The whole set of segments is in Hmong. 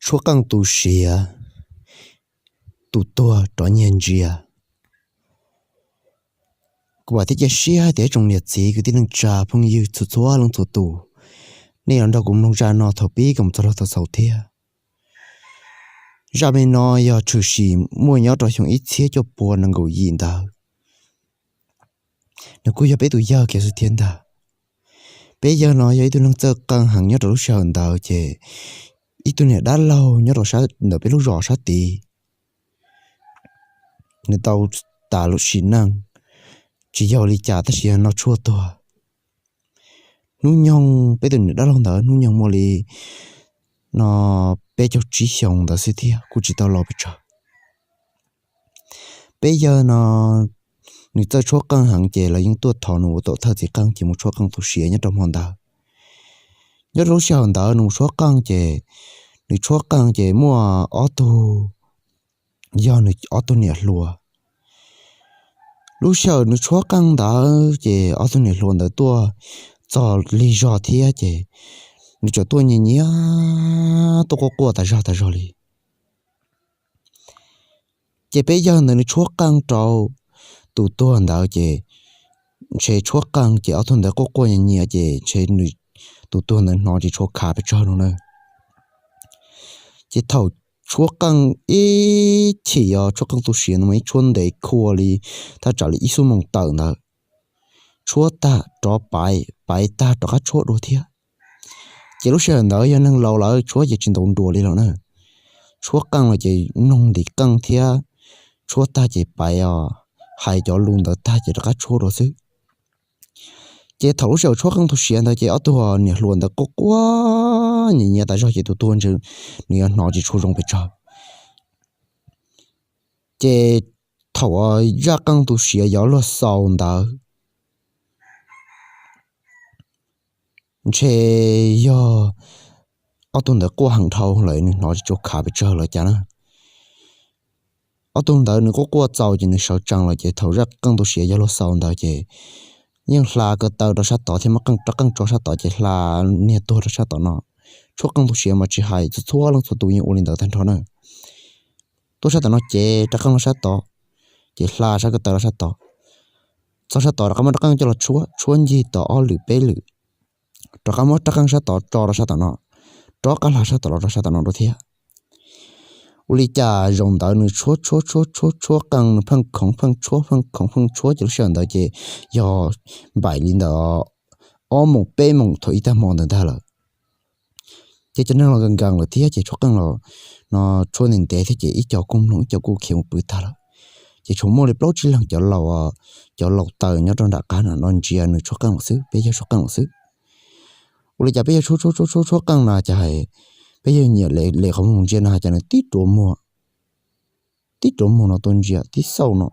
Tshuab qeej tu siav, tus tuag rov nyiag ntsia. Kuv vam thiab cia siab hais tias tsoom niam txiv kwv tij neej tsa phooj ywg txhua txhua leej txhua tus, nej yuav nrog kuv mloog zaj no thaum pib kom txog lub thaum xaus thiab. Zaj me no yog tshwm sim muaj nyob rau xyoo ib txhiab cuaj pua nees nkaum yim ntawd. Nws kuj yog peb tus yawg kiag xwb thiab ntag. Peb yawg no yog ib tug neeg txawj qeej heev nyob rau lub sij hawm ntawd ces ib tug niam dab laug nyob rau ntawm peb lub zos sab tid, nws tau tas lub sim neej, tsis yog li cas tab sis yog noj tshuaj tuag. Hnub nyoog peb tus niam dab laug ntawd hnub nyoog muaj li no peb caug tsib xyoos ntawd xwb thiab kuj tsis tau laus pes tsawg. Peb yawg no nws txawj tshuab qeej heev ces lawv yeej tuaj thov nws ua tom thawj txiv qeej ces mus tshuab qeej tu siav nyob rau hmo ntawd. Nyob rau lub sij hawm ntawd nws mus tshuab qeej ces nws tshuab qeej ces muaj ob tug, yog nws ob tug niam hluas. Lub sij hawm nws tshuab qeej ntawd ces ob tug niam hluas ntawd tuaj txog lig zog thiab ces nws txawm tuaj nyiag nyiag tuaj quaj quaj tas zog tas zog li. Ces peb yawg ntawd nws tshuab qeej rau tus tuag ntawd ces ntshe tshuab qeej ces ob tug ntawd quaj quaj nyiag nyiag ces ntshe tus tuag ntawd hnov tsis tshua khav pes tsawg no na. Ces thaum tshuab qeej ib chim os, tshuab qeej tu siav no mas ib tshuab ntev khuaj li thaj tsam li ib xuab moos tawm ntawd, tshuab tag rov paiv, paiv tag rov qab tshuab dua thiab. Ces lub sij hawm ntawd yog neeg laus lawm tshuab ces tsis ntaus nruas li lawm na. Tshuab qeej los ces mloog ntim qeej thiab, tshuab tag ces paiv os, hais cov lus ntawd tag ces rov qab tshuab dua xwb. Ces thaum lub sij hawm tshuab qeej tu siav ntawd ces ob tug niam hluas ntawd quaj quaj nyiag nyiag tas zog ces tus tuag ntshe nws yuav hnov tsis tshua zoo pes tsawg. Ces thaum zaj qeej tu siav yuav luag xaus ntawd ntshe yog ob tug ntawd quaj heev dhau lawm nws hnov tsis tshua khav pes tsawg los cas na. Ob tug ntawd nws quaj quaj txaus ces nws sawv tsees los ces thaum zaj qeej tu siav yuav luag xaus ntawd ces yeej hla ko taw rau sab tod thiab muab qeej rov qeej tso sab tod ces hla niag tuag rau sab tom no. Tshuab qeej tu siav mas tsis hais, txhua txhua leej txhua tus yeej ua li ntawd tag nrho na. Tuaj sab tom no ces rov qeej los sab tod, ces hla sab ko taw rau sab tod. Txog sab tod rov qab muab rov qeej coj los tshuab, tshuab ncig tau ob lwm peb lwm, rov qab muab rov qeej sab tod tso rau sab tom no, rov qab hla sab tod los rau sab tom no dua thiab. Ua li cas zaum ntawd nws tshuab tshuab tshuab tshuab tshuab qeej nws pheej khoov pheej tshuab pheej khoov pheej tshuab ces lub sij hawm ntawd ces yog npaum li ntawd ob moos peb moos thaum ib tag hmo ntawd ntag lawm. Ces cov neeg los nkees nkees lawm thiab ces tshuab qeej los no tshuab ntev ntev thiab ces ib co kuj mloog ib co kuj khiav mus pw tag lawm. Ces tsuas muaj li plaub tsib leeg cov laus, cov laus taws nyob rau nram qab no ntsia nws tshuab qeej lawm xwb, peb yawg tshuab qeej lawm xwb. Ua li cas peb yawg tshuab tshuab tshuab tshuab tshuab qeej no cas hais, peb yawg nyiam lem qhov muag ntsia no cas nws tib rua muag, tib rua muag no tuaj ntsia tib xauj no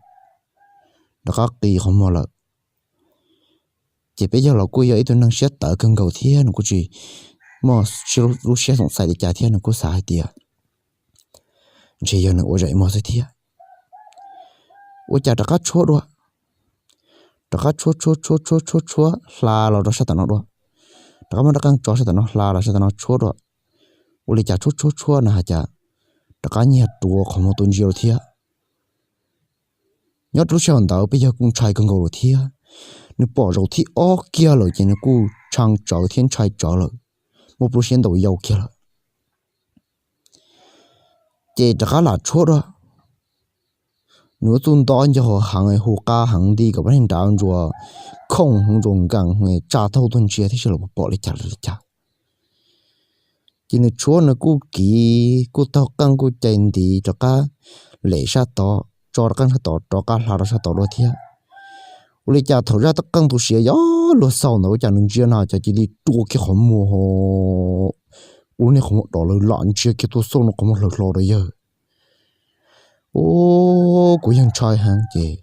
rov qab qi qhov muag lawm. Ces peb yawg los kuj yog ib tug neeg siab tawv kawg nkaus thiab nws kuj tsis muaj lub siab xoom xaiv li cas thiab nws kuj xav hais tias ntshe yog nws ua zaim muag xwb thiab. Ua cas rov qab tshuab dua, rov qab tshuab tshuab tshuab tshuab tshuab tshuab hla los rau sab tom no dua, rov qab muab rov qeej tso sab tom no hla los sab tom no tshuab dua. Ua li cas tshuab tshuab tshuab no hais cas rov qab nyiag rua qhov muag tuaj ntsia lawm thiab. Nyob rau lub sij hawm ntawd peb yawg kuj ntshai kawg nkaus lawm thiab. Nws pom zaum thib ob kiag lawm ces nws kuj tshee tsawv thiab ntshai tsawv lawm, muaj lub siab ntaus yau kiag lawm. Ces rov qab lam tshuab dua, nws ua txuj nto ncauj heev hu qab heev nti kom pab neeg nrad ntsuas khooj ntsuas nkees tsa taub tuaj ntsia thiab seb lawv puas pom li cas li cas. Ces nws tshuab nws kuj kiv kuj taug qeej kuj cais ntiv rov qab lem sab tod tso rau qeej sab tod rov qab hla rau sab tod dua thiab. Ua li cas thaum zaj qeej tu siav yuav luag xaus ntawd ua cas nws ntsia no cas cia li rua kiag qhov muag, ua niag qhov muag dov lawm lam ntsia kiag tuaj xauj no qhov muag hlawv hlo rau yawg. Ua kuv yawg ntshai heev ces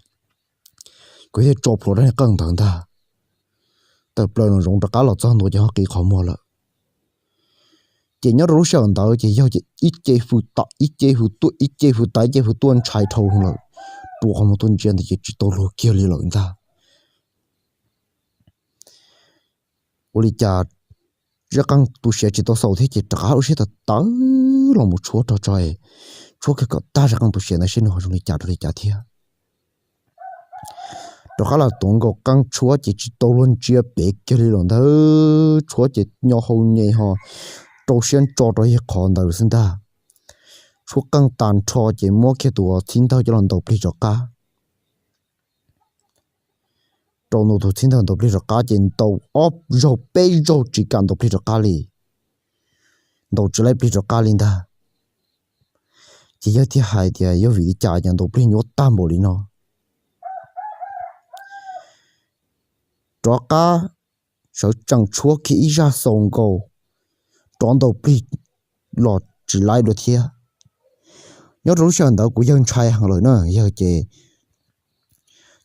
kuv thiaj tso plhuav rab niag qeej ntawd ntag. Tawm plaws nraum zoov rov qab los txog ntua ces ho qi qhov muag lawm. Ces nyob rau lub sij hawm ntawd ces yawg ib ce hws tom ib ce hws tuaj ib ce hws tav ib ce hws tuaj ntshai dhau lawm, rua qhov muag tuaj ntsia ntawd ces tsis tau luag kiag li lawm ntag. Ua li cas zaj qeej tu siav tsis tau xaus thiab ces rov qab ua siab tawv tawv los mus tshuab rau tso, tshuab kiag kom tag zaj qeej tu siav ntawd seb nws ho zoo li cas rau li cas thiab. Rov qab los tuav nkaus qeej tshuab ces tsis tau luag ntsia pem kiag li lawm ntag. Tshuab ces nyo hau nyem ho rau siab ntso rau yog qhov ntawd xwb ntag. Tshuab qeej tag nrho ces muab kiag tus txhib ntawg coj los ntaus plig rov qab. Rau ntaus tus txhib ntawg ntaus plig rov qab ces ntaus ob zaug peb zaug tsis kam ntaus plig rov qab li. Ntaus tsis laib plig rov qab li ntag. Ces yawg thiaj hais tias yog vim li cas ces ntaus plig nyuaj tag npaum li no. Rov qab sawv tsees tshuab kiag ib zaj xaus nkaus, rov ntaus plig los tsis laib dua thiab. Nyob rau lub sij hawm ntawd kuv yawg ntshai heev lawm na, yawg ces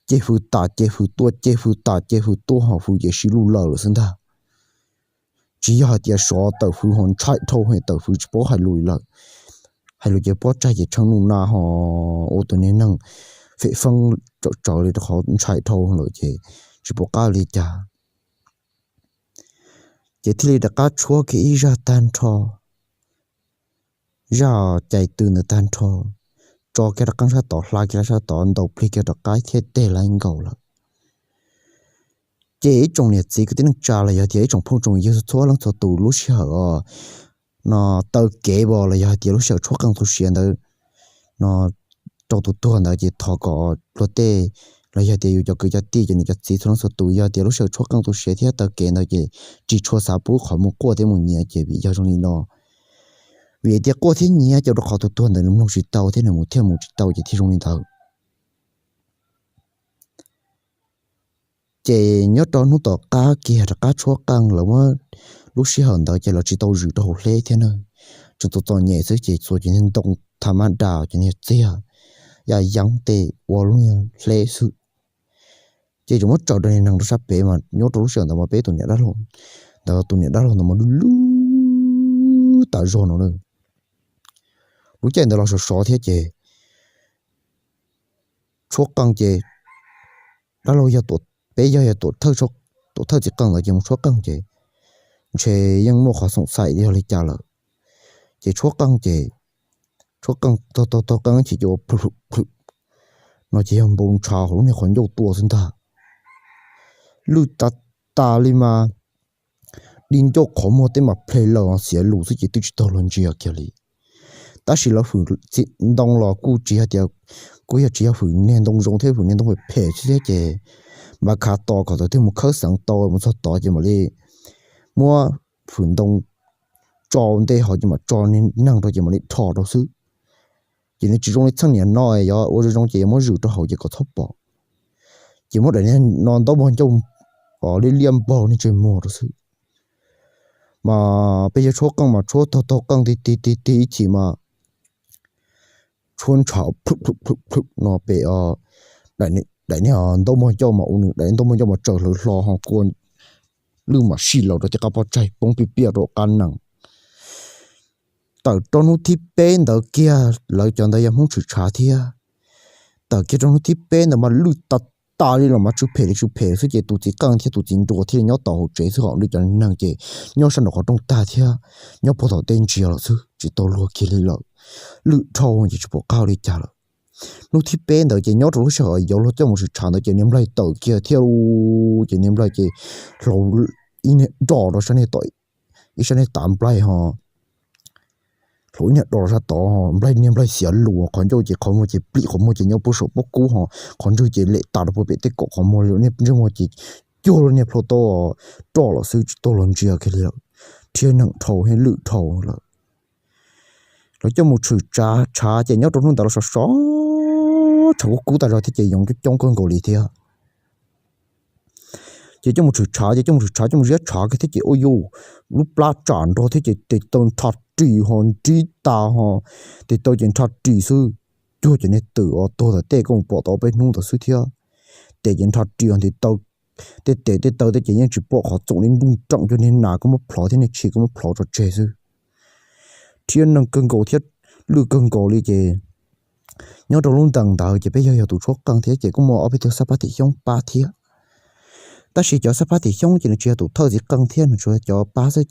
ces hws tas ces hws tuaj, ces hws tas ces hws tuaj, ho hws ces sib luj lawm lawm xwb ntag. Tsis yog hais tias sov tawm hws ho ntshai dhau, tawm hws tsis paub hais lus li lawm. Hais lus ces pob tsaig ces tsheej nuj na ho ua tus niag neeg fem feeb tsawv tsawv li rau qhov ntshai dhau lawm ces tsis pom qab li cas. Ces thiaj li rov qab tshuab kiag ib zaj tag nrho, zaj cais tw ntawd tag nrho, tso kiag rov qeej sab tod, hla kiag sab tod, ntaus plig kiag rov qab thiab teg laib nkaus lawm. Ces ib tsoom niam txiv kwv tij neej tsa los yog tias ib tsoom phooj tsoom ywg txhua leej txhua tus, lub sij hawm no taw kev los yog hais tias lub sij hawm tshuab qeej tu siav ntawd no rau tus tuag ntawd ces thov kom luag tej los yog tias yus cov kwv cov tij cov niam cov txiv txhua leej txhua tus, yog tias lub sij hawm tshuab qeej tu siav thiab taw kev ntawd ces tsis tshua xav pub qhov mus quaj thiab mus nyiav ces vim yog zoo li no. Vim tias quaj thiab nyiav ces ua rau qhov tus tuag ntawd nws mloog tsis tau thiab nws mus thiaj mus tsis tau ces thiaj zoo li ntawd. Ces nyob rau hnub tom qab kiag rov qab tshuab qeej lawv muab lub sij hawm ntawd ces lawv tsis tau zwm rau hauv hleb thiab na, tseem txom txom nyem xwb ces txuas cov niag ntoo tha mab da, cov niag txiag yaj yeeb tej ua lub niag hleb xwb. Ces tseem muab tsaws rau niag neeg rau sab pem mas nyob rau lub sij hawm ntawd mas peb tus niam dab laug ntawd, tus niam dab laug ntawd mas lwj lwj tas zog no na. Lub caij ntawd los sov sov thiab ces tshuab qeej ces dab laug yog, peb yog yog tuam thawj txiv qeej ntawd ces mus tshuab qeej ces ntshe yeej muaj qhov xoom xaim yog li cas lawm. Ces tshuab qeej ces tshuab qeej taug taug taug qeej ces ua plhwm plhwm no ces yog npau ntshav hauv lub niag qhov ncauj tuaj xwb ntag. Lwj tas tas li mas di ncauj qhov muag tej mas ple lawm xiav lus xwb ces twb tsis tau luag ntsia kiag li. Tab sis lawv hwm txiv ntoo los kuj tsis hais tias, kuj yog tsis yog hwm niag ntoo zoo thiab, hwm niag ntoo phem phem xwb thiab ces npav khav tos kom thaum twg mus khawb xeev tau mus txog tod ces mam li muab hwm ntoo tso ntej hauv ces mam tso niag neeg rau ces mam li rho rau xwb. Ces nws tsis zoo li txheej niam no, yog ua zoo zoo ces yuav muab zwm rau hauv ces kom txhob pom. Ces muab daim niag no ntaub npog ncauj liab liab npog niag ntsej muag rau xwb. Mas peb yog tshuab qeej mas tshuab taug taug qeej tig tig tig tig ib chim mas tshuab ntshav plhwm plhwm plhwm plhwm no pem daim niag ntaub npog ncauj mas ua nws daim ntaub npog ncauj mas tsaws hlawv hlo ho kua lwj mas sij laus rau tej qab pov tseg poob piaj piaj rau qab nees. Tawm rau hnub thib peb ntawd kiag lawv cov ntawd yog Hmoob tshwm tshav thiab. Tawm kiag rau hnub thib peb ntawd mas lwj tas tas li los mas tsw phem li tsw phem xwb ces tus txiv qeej thiab tus txiv nruas thiaj li nyob tom hauv tsev xwb, ho lwm cov neeg ces nyob sab nraum qhov rooj tag thiab nyob puag tom tej ntsia lawm xwb tsis tau luag kiag li lawm. Lwj dhau ces tsis pom qab li cas lawm. Hnub thib peb ntawd ces nyob rau lub sij hawm yuav luag coj mus tshwm tshav ntawd ces niag nplaig tawm kiag thiab lauj, ces niag nplaig ces hlauv ib niag do rau sab niag tom, ib sab niag tav nplaig ho hlauv ib niag do rau sab tod, nplaig niag nplaig xiav lus qhov ncauj ces qhov muag ces plim qhov muag ces nyob puag saum pob kub ho qhov ntswg ces lem tas rau puag pem tej kaum qhov muag li, niag ntsej muag ces cuag lub niag plhau taub roj lawm xwb tsis tau luag ntsia kiag li lawm, rhiab neeg dhau thiab lwj dhau lawm. Lawv coj mus tshwm tshav ces nyob rau hnub ntawd los sov sov tshav kub kub tas zog thiab ces yoov coob coob kawg nkaus li thiab. Ces coj mus tshwm tshav ces coj mus tshwm tshav coj mus ziab tshav kiag thiab ces ua yuj, lub plab tsam nrog thiab ces tes taw nrhab ris ho nrib tas ho, tes taw ces nrhab ris xwb. Cuag cov niag twm uas tuag tom tej koj mus pom tau peb hnub ntawd xwb thiab. Tes ces nrhab ris ho tes taw, tej tes tej taw tej ces yeej tsis pom qhov txoom li, nruj nreem cuag niag nas koj muab plhov thiab niag tshis koj muab plhov tso tseg xwb. Rhiab neeg kawg nkaus thiab lwj kawg nkaus li ces nyob rau lub ntees ntawd ces peb yog yog tus tshuab qeej thiab ces kuj muaj ob peb tug xab pab tim xyoob pab thiab. Tab sis cov xab phab tim xyoob ces nws tsis yog tus thawj txiv qeej thiab, nws tsuas yog cov pab xwb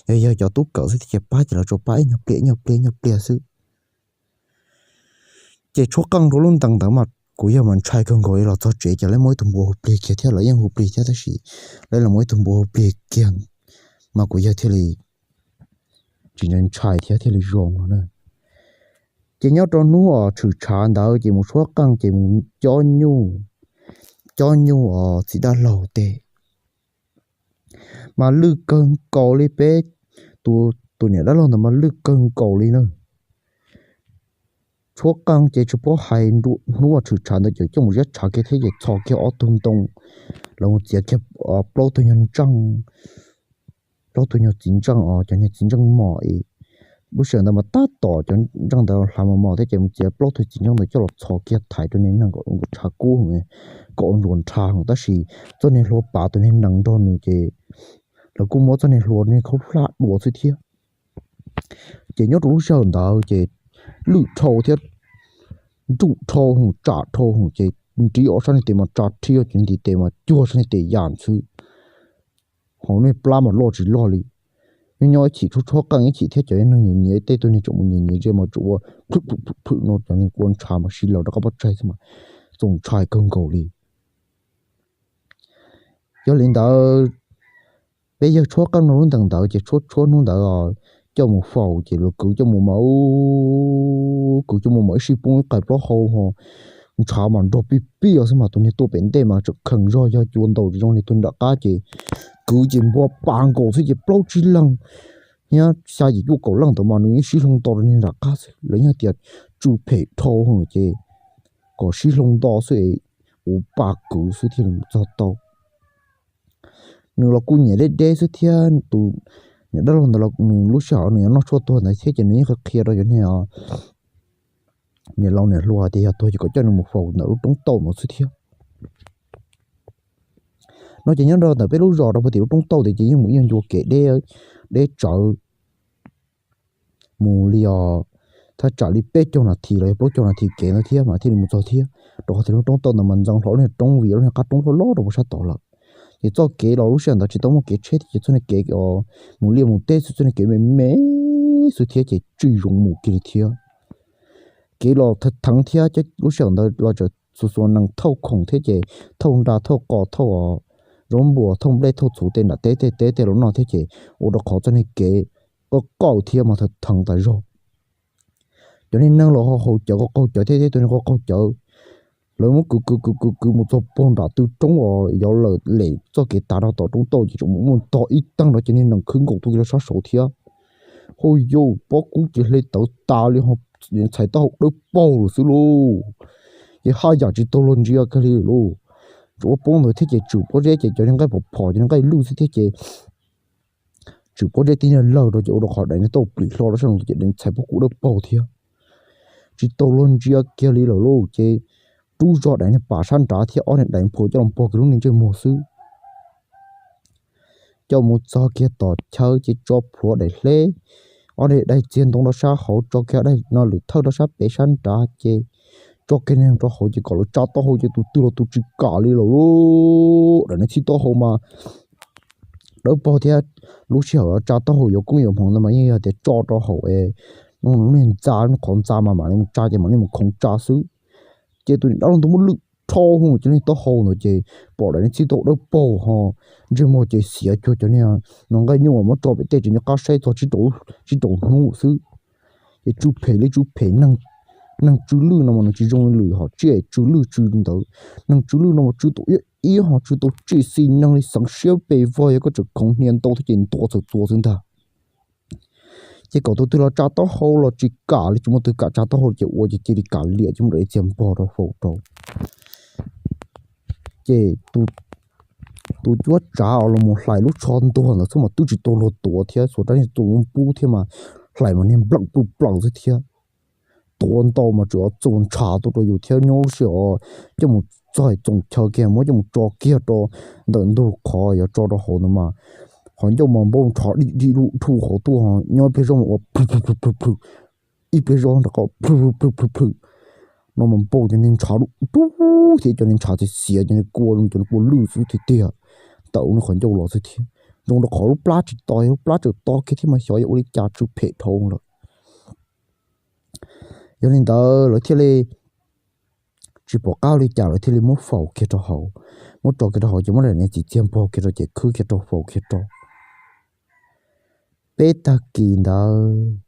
ces yog yawg cov tub kawm xwb thiab ces pab ces lawv tsuas pab ib nyuag pliag ib nyuag pliag ib nyuag pliag xwb. Ces tshuab qeej rau lub ntees ntawd mas kuv yawg mas ntshai kawg nkaus li, los txog tsev ces lawv muab ib tug npua hu plig kiag thiab, lawv yeej hu plig thiab tab sis lawv los muab ib tug npua hu plig kiag mas kuv yawg thiaj li tsis ntshai thiab thiaj li zoo no na. Ces nyob rau hnub uas tshwm tshav ntawd ces mus tshuab qeej ces mus cob nyuj, cob nyuj os txiv dab laug teb mas lwj kawg nkaus li peb, tus niam dab laug ntawd mas lwj kawg nkaus li na. Tshuab qeej ces tsis paub hais, hnub uas tshwm tshav ntawd ces coj mus ziab tshav kiag thiab ces txhos kiag ob tug ntoo, lawv mus txiav kiag plaub tug nyuag ntseej, plaub tug nyuag txiv ntseej os, cov niag txiv ntseej mos es lub sij hawm ntawd mas tab tom cov ntseej ntawd hlav mos mos thiab ces mus txiav plaub tug txiv ntseej ntawd coj los txhos kiag thaiv rau niag neeg kom tshav kub, kom ua nruas nrha heev tab sis txoj niag hlua pav tus niag nees nrog nws ces lawv kuj muab txoj niag hlua niag khaub hlab dua xwb thiab. Ces nyob rau lub sij hawm ntawd ces lwj dhau thiab nruj dhau hwv tsam dhau hwv ces nrib ob sab niag tes mas tsa rhib, cov niag ntiv tes mas cuag sab niag tes yam xwb. Hauv niag plab mas loj tsis loj li. Nyob nyob ib chim tshuab tshuab qeej ib chim thiab cov neeg nyiam nyiam tej tug niag tseem mus nyiam nyiam ze mas tsuas ua phwm phwm phwm phwm no cov niag kua ntshav mas sib laws rov qab pov tseg xwb mas txaus ntshai kawg nkaus li. Yog li ntawd peb yawg tshuab qeej no lub ntees ntawd ces tshuab tshuab hnub ntawd coj mus faus ces lawv kwv coj mus mas, kwv coj mus mas ib sij poob ib qais plaub hau ho ntshav mas nrog pij pij xwb mas tus niag tuaj pem ntej mas tseem khees zog yog cua ntaus zoo li tus nram qab ces kwv ces npua pa nkaus xwb ces plaub tsib leeg thiab xya yim cuaj kaum leej ntawd mas nws yeej sib hloov nto rau niag nram qab xwb, lawv yeej tias tsw phem dhau hwv ces kom sib hloov nto xwb es ua pa kwv xwb thiaj li mus txog tau. Nws los kuj nyiam deb deb xwb thiab, tus niam dab laug ntawd los nws lub sij hawm nws yuav noj tshuaj tuag ntawd thiab ces nws yeej qhia qhia rau cov niag niam laus niam hluas hais tias yog tuag ces kom coj nws mus faus ntawm lub roob tauj ntawd xwb thiab. No ces nyob rau ntawm peb lub zos rau puag tim lub roob tauj tias ces yeej mus ib nyuag ncua kev deb, deb tsawv mus li os, thaj tsam li peb caug nas this los yog plaub caug nas this kev ntawd thiab mas thiaj li mus txog thiab, rau qhov tias lub roob tauj ntawd mas ntxeev hlo lub niag roob vim lub niag qab roob loj loj rau puag sab tod lawm. Ces txoj kev los lub sij hawm ntawd tsis tau muaj kev tsheb thiab ces txoj niag kev mus liaj mus teb xwb, txoj niag kev me me xwb thiab ces tsis zoo mus kiag li thiab. Kev los theev thiab lub sij hawm ntawd los tseem xuas xuas nees thauj khoom thiab ces thauj nra thauj qos thauj zaub npuas thauj nplej thauj txhuv tej nram teb tej teb tej los noj thiab ces ua rau qhov txoj niag kev qoj qaug thiab mas theev tas zog. Cov niag neeg los ho haus cawv qaug cawv thiab thiab tus niag qaug qaug cawv, lawv muab kwv kwv kwv kwv kwv mus txog puag nram tw roob uas yuav lawm lem txoj kev tav rau tom roob tauj ces tseem muaj tog ib teeg rau ces niag nees khwb nkaus tuaj kiag rau sab saud thiab. Hauj yauj, pob kub ces hle tawv tas li ho, txhais taub hau dawb paug lawm xwb lauj. Ces haj yam tsis tau luag ntsia kiag li lauj. Tsuas ua poob ntawd thiab ces tswm pob zeb ces cov niag nqaij phom phom cov niag nqaij lwj xwb thiab ces tswm pob zeb tib niag lawg rau ces ua rau qhov daim niag tauj plim hlo rau sab nraud ces daim txhais pob kub dawb paug thiab. Tsis tau luag ntsia kiag li lawm lauj ces rub zog daim niag pam sab nrad thiab ob niag daim phua coj los npog kiag lub niag ntsej muag xwb. Coj mus txog kiag tom chaw ces tso plhuav daim hleb, ob niag daim txiag ntoo rau sab hauv, tso kiag daim no lwm thawj rau sab pem sab nrad ces tso kiag niag rau hauv ces kom lawv tsa taub hau ces tus twg los tus tsis kam li lawm lauj. Daim niag txhib taub hau mas dawb paug thiab, lub sij hawm tsa taub hau yuav koob yuav hmoov ntawd mas yeej yog tias tso rau hauv es lub niag ntxa, lub qhov ntxa mas mam li mus tsa ces mam li mus khoov tsa xwb. Ces tus niam dab laug ntawd muab lwj dhau hwv ces niag taub hau ntawd ces pom daim niag txhib taub hau dawb paug ho ntsej muag ces xiav cuag cov niag no nqaij nyuj uas muab tso pem tej ces nco qab saib txog tsib rau hnub xwb. Ces tsw phem li tsw phem, neeg tsw lwj no mas nws tsis zoo li lwm hom tsiaj tsw lwj tsw ntawd. Neeg tsw lwj no mas tsw tau ib ib ho tsw tau tsij xi neeg li, xeev siab pes vog, yog koj tseem khoov hnia ntau thiab ces ntuav txhawm txuas xwb ntag. Ces kom tus twg los tsa taub hau los tsis kam li, tsis muaj tus twg kam tsa taub hau ces ua ces cia li kam liam ces muab daim txiag npog rau faus rau. Ces tus cuab tsav uas los mus hlais lub tsho ntuag ntawd xwb mas twb tsis tau luag tuav thiab, xuas rab niag txuas pub thiab mas hlais mas niag npleem pluj plees xwb thiab. Tuav ntau mas tsuas txuas ntshav tuaj rau yus thiab. Nyob lub sij hawm coj mus txog txoos chaw kiag muab coj mus tso kiag rau ntawm ntug qhov yuav tso rau hauv ntawd mas qhov ncauj mas npau ntshav dim dim lub dhuj hauv tuaj, nyob ib pliag zoj mas ua plhws plhws plhws plhws, ib pliag zoj rov qab plhws plhws plhws plhws. No mas npau cov niag ntshav lub dub thiab cov niag ntshav xiav xiav cov niag kua, cov niag kua lwj xwb tiag tiag. tawm nws qhov ncauj los xwb thiab. Zoo rau qhov lub plab tsis to, lub plab tseem to kiag thiab mas xyov yog ua li cas tsw phem dhau lawm. Yog li ntawd lawv thiaj li tsis pom qab ua li cas, lawv thiaj li muab faus kiag rau hauv. Muab tso kiag rau hauv ces muab daim niag txiv txiag npog kiag rau ces khwb kiag rau faus kiag rau. Peb tag kis ntawd,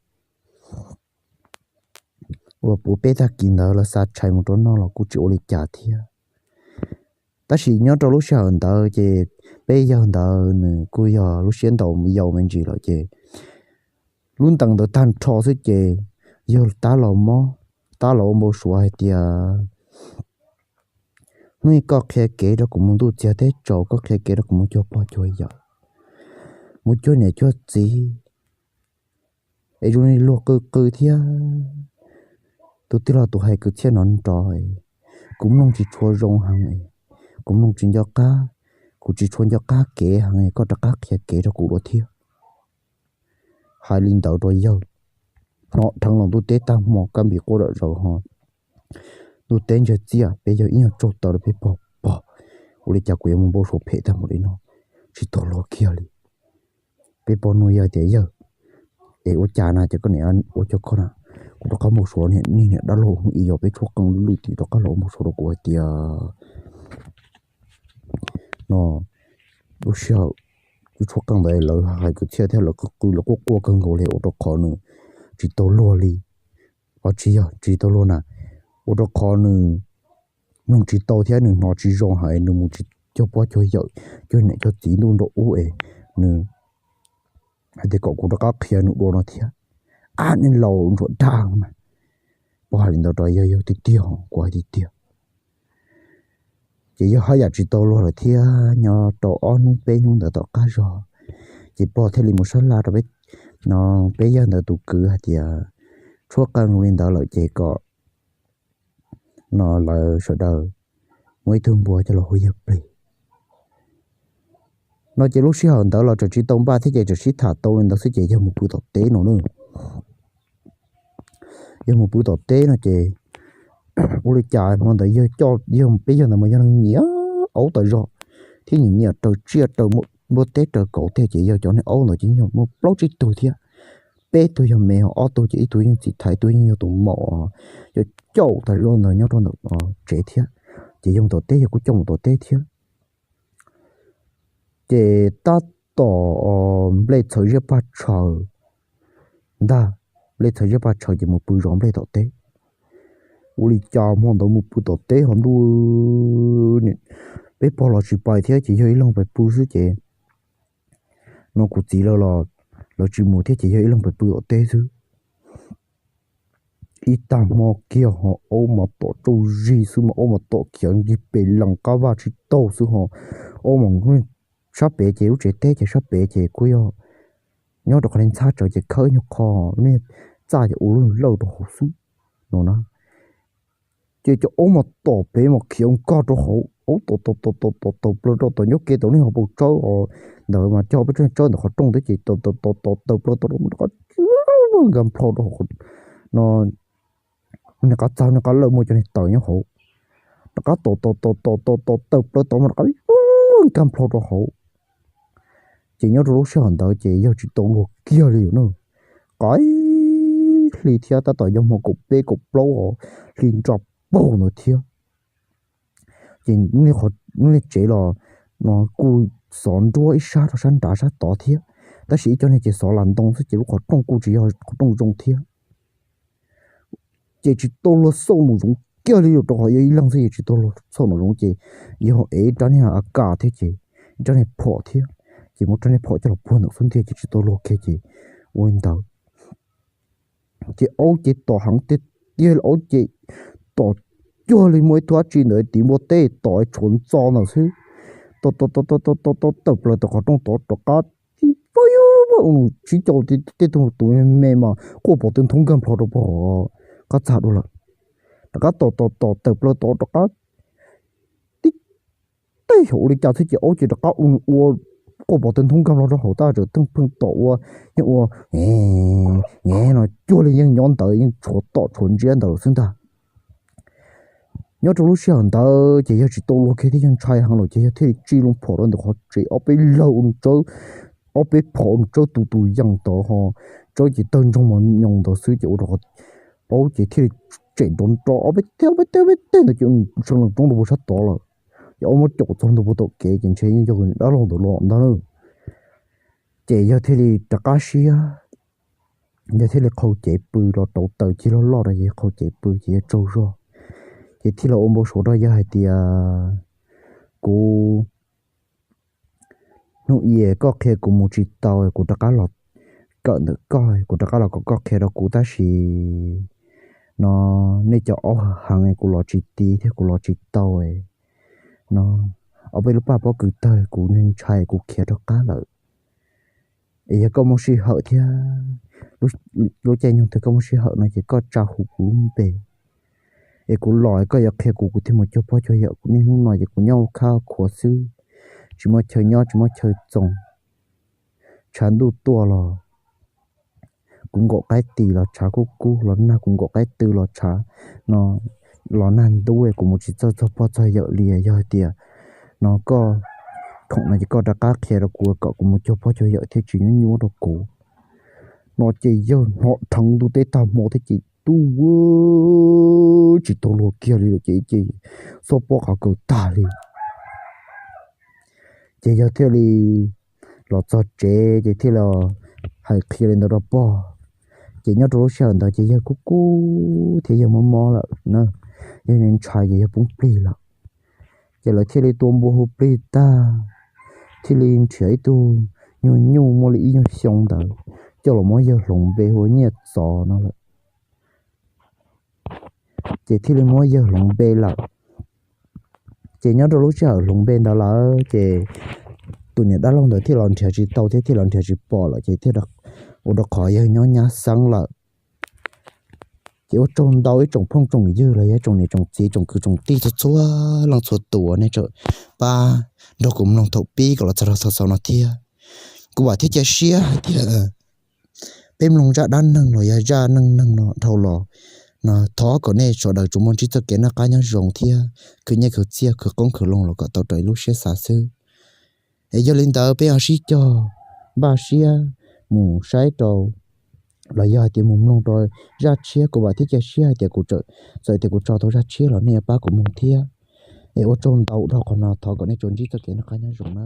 uas puv peb tag kis ntawd lawv xa tshais mus rau noj los kuj tsis ua li cas thiab. Tab sis nyob rau lub sij hawm ntawd ces peb yawg ntawd nws kuj yog lub siab ntaus yau me ntsis lawm ces lub ntees ntawd tag nrho xwb ces yawg tab los mob, tab los ua npau suav hais tias, hnub koj qhia kev rau kuv mus ntuj txiag teb tsaus, koj qhia kev rau kuv mus cuag pog cuag yawm, mus cuag niam cuag txiv, es zoo li luag qw qw thiab. Tus twg los tus hais kwv txhiaj nrov nrov, kuv mloog tsis tshua zoo heev, kuv mloog tsis nco qab, kuv tsis tshua nco qab kev heev, koj rov qab qhia kev rau kuv dua thiab. Hais li ntawd rau yawg, hnov dheev los ntuj teb tag hmo kab npis quaj dam zaws ho. Ntuj teb ntsiag txiaj, peb yawg ib nyuag tsaug taw rau peb pog, pog, ua li cas kuv yuav mus npau suav phem tag npaum li no, tsis tau luag kiag li. Peb pog nug yawg tias, yawg, es ua cas na ces koj niam ua cas koj na, kuv rov qab npau suav niag niam dab laug hnub ib yog peb tshuab qeej lwj lwj tim rov qab los ua npau suav rau kuv hais tias no, lub sij hawm kuv tshuab qeej ntawd lawv hais kwv txhiaj thiab lawv qw qw lawv quaj quaj kawg nkaus li ua rau qhov nws tsis tau luag li. Os tsis yog tsis tau luag na, ua rau qhov nws mloog tsis tau thiab nws hnov tsis zoo hais nws mus tsis cuag pog cuag yawm, cuag niam cuag txiv ntuj nraum ub es nws hais tias kom kuv rov qab qhia nws dua no thiab. Ab, nej laus ntsuam dag mas. Pog hais li ntawd rau yawg, yawg tiag tiag, kuv hais tiag tiag. Ces yawg haj yam tsis tau luag lawm thiab. Nyob rau ob hnub peb hnub ntawd tom qab zog ces pog thiaj li mus sab laj rau peb, no, peb yawg ntawd tus kwv hais tias, tshuab qeej li ntawd lawm ces kom no lawv sawv daws muaj ib tug npua coj los hu yawg plig no. Ces lub sij hawm ntawd los tseem tsis tau npaj thiab ces tseem sib tham tau li ntawd xwb ces yawg mus pw tom teb no na. Yawg mus pw tom teb no ces ua li cas hmo ntawd yawg coj, yawg peb yawg ntawd mas yog neeg nyiam aub tas zog thiab nyiam nyiam raws tsiaj raws npua teb raws kauv tiag ces yawg cov niag aub ntawd ces yog muaj plaub tsib tug thiab. Peb tug yog me, ho ob tug ces ib tug yeej txiv thaiv, ib tug yeej yog tus maum, cov caum tas zog ntawd nyob rau ntawm tsev thiab. Ces yawg mus tom teb yawg kuj coj mus tom teb thiab. Ces tab tom nplej txhawv ziab pag tshaws ntag, nplej txhawv ziab pag tshaws ces mus pw zov nplej tom teb. Ua li cas hmo ntawd mus pw tom teb ho ntuj, peb pog los tsis pais thiab ces yawg ib leeg pais pw xwb ces no kuv txiv lawv los lawv tsis mus thiab ces yawg ib leeg pais pw tom teb xwb. Ib tag hmo kiag ho aub mas tom tsauj zig xwb mas aub mas tom khiav ncig pes lees qab vaj tsis taug xwb ho. Aub mas sab pem ces lub tsev teb ces sab pem ces kuj yog nyob rau qhov li ntxhab tsawv ces khawb nyuag qho, lub niag txaj ces ua lub lawj rau hauv xwb no na. Ces cov aub mas tom pem mas khiav nkag rau hauv, aub tom tom tom tom tom tawm plaws rau tom ncauj kev tom niag hauv paus tsawb os, ntawd mas cog peb tsawb ntawm qhov rooj thiab ces tom tom tom tom tawm plaws tom rau qab nkag nplho rau hauv no. Niag qab txag niag qab lawj muaj cov niag taws nyob hauv, rov qab tom tom tom tom tom tom tawm plaws tod mas rov qab nkag nplho rau hauv. Ces nyob rau lub sij hawm ntawd ces yawg tsis tau luag kiag li na. Qaib hli thiab tab tom yog hmo kaum peb kaum plaub os, hli nra paug ntawd thiab. Ces niag tsev los no kuj xov nruab ib sab rau sab nrad sab tod thiab, tab sis ib co niag ces xov las ntoo xwb ces lub qhov rooj kuj tsis yog qhov rooj zoo thiab. Ces tsis tau luag xauj nraum zoov kiag li rau qhov yog ib leeg xwb ces tsis tau luag xauj nraum zoov ces yog ev ib rab niag a kas thiab ces ib rab niag phom thiab, ces muab rab niag phom coj los puag ntawm xub ntiag ces tsis tau luag kiag ces ua li ntawd. Ces aub ces tom heev tiag tiag li, aub ces tom cuag li muaj ib tug dab tsi ntawd tiv npua teb tom tshuav ntxo ntawd xwb. Tom tom tom tom tom tom tom tawm plaws tom qhov rooj tod rov qab tib pab yub nws sib caum tej tug tus me mas quaj pom tw nthoob nkag nplho rau pog qab txag dua lawm. Rov qab tom tom tom tawm plaws tod rov qab tib teg xyov ua li cas xwb ces aub ces rov qab ua quaj pom tw nthoob nkag nplho rau hauv tab tseem theej pheej tom ua, yeej ua nge no cuag li yeej nyob ntawd yeej tshuav tom tshuav ntsiab ntawd xwb ntag. Nyob rau lub sij hawm ntawd ces yawg tsis tau luag kiag thiab yawg ntshai heev lawm ces yawg thiaj li tsij loo phom rau ntawm qhov tsev ob peb laug, ob peb phom tsawb tus tus yees tod ho, tsawb ces tawg ntsoog mos nyoos ntawd xwb ces ua rau qhov paub ces thiaj li tsem nrov nrov ob peb teg ob peb teg ob peb teg ntawd ces sawv lees roob ntu pua sab tod lawm. Ces ob muab caum txog ntu pua tom kev ces ntshe yeej yog dab laug ntawd los ntag. Ces yawg thiaj li rov qab siab, yawg thiaj li qhau cev pw los rauv taws cig loj loj rau ces yawg qhau cev pw ces yawg tsaug zog. Ces thiaj los ua npau suav rau yawg hais tias, kuv, hnub i koj qhia kuv mus tsis tau, kuv rov qab los kawm ntawm koj, kuv rov qab los kom koj qhia rau kuv tab sis no nej cov aub heev heev kuv los tsis ti thiab kuv los tsis tau no. Ob peb lub paj pob kws tawg kuv ntshai kuv khiav rov qab lawm. Es yog koj muaj sij hawm thiab lub caij nyoog twg koj muaj sij hawm no ces koj tsa hu kuv lub npe es kuv los koj yuav qhia kuv, kuv thiaj mus cuag pog cuag yawm. Kuv niaj hnub no ces kuv nyob ua khab khuav xwb, tsis muaj chaw nyob tsis muaj chaw txoos. Tshav ntuj tuaj los kuv nkaum qaib tis los tshav kub kub los nag, kuv nkaum qaib tw los tshav no, los nag ntub kuv mus tsis txog txog pog txog yawm li. Yog hais tias no koj khoom no ces koj rov qab qhia rau kuv kom kuv mus cuag pog cuag yawm thiaj tsis nyuab nyuab rau kuv no. Ces yawg hnov dheev ntuj teb tag hmo thiab ces tub tsis tau luag kiag li lawm ces ces xob pob qhov kawg tag li. Ces yawg thiaj li los txog tsev ces thiaj li hais qhia li ntawd rau pog. Ces nyob rau lub sij hawm ntawd ces yawg kub kub thiab yawg mob mob lawm na, yawg ntshai ces yawg poob plig lawm. Ces lawv thiaj li tua npua hu plig tag, thiaj li nrhiav ib tug nyuj nyuj muaj li ib nyuag xyoo ntawd coj los muab yawg hloov npe hu ua Nyiaj Txov no lawm. Ces thiaj li muab yawg hloov npe lawm. Ces nyob rau lub sij hawm hloov npe ntawd lawm ces tus niam dab laug ntawd thiaj los nrhiav tsis tau thiab thiaj los nrhiav tsis pom lawm ces thiaj ua rau qhov yawg nyob nyab xeeb lawm. Ces ua tsaug ntau ib tsoom phooj tsoom ywg los yog ib tsoom niam tsoom txiv tsoom kwv tsoom tij txhua txhua leej txhua tus uas nej tseem pab nrog kuv mloog thaum pib kom los txog rau thaum xaus no thiab. Kuv vam thiab cia siab hais tias peb mloog zaj dab neeg los yog zaj neej neeg no dhau los no thov kom nej sawv daws tsuas muaj ntsib txoj kev noj qab nyob zoo thiab khwv nyiaj khwv txiaj khwv qoob khwv loo los kom tau raws lub siab xav xwb. Es yog li ntawd peb ho sib cog npaj siab mus saib rau los yog hais tias mus mloog rau zaj tshiab. Kuv vam thiab cia siab hais tias kuv txawm, txawm tias kuv tso tau zaj tshiab los nej yuav pab kuv mloog thiab. Es ua tsaug ntau dhau qhov no, thov kom nej tsuas ntsib txoj kev noj qab nyob zoo na.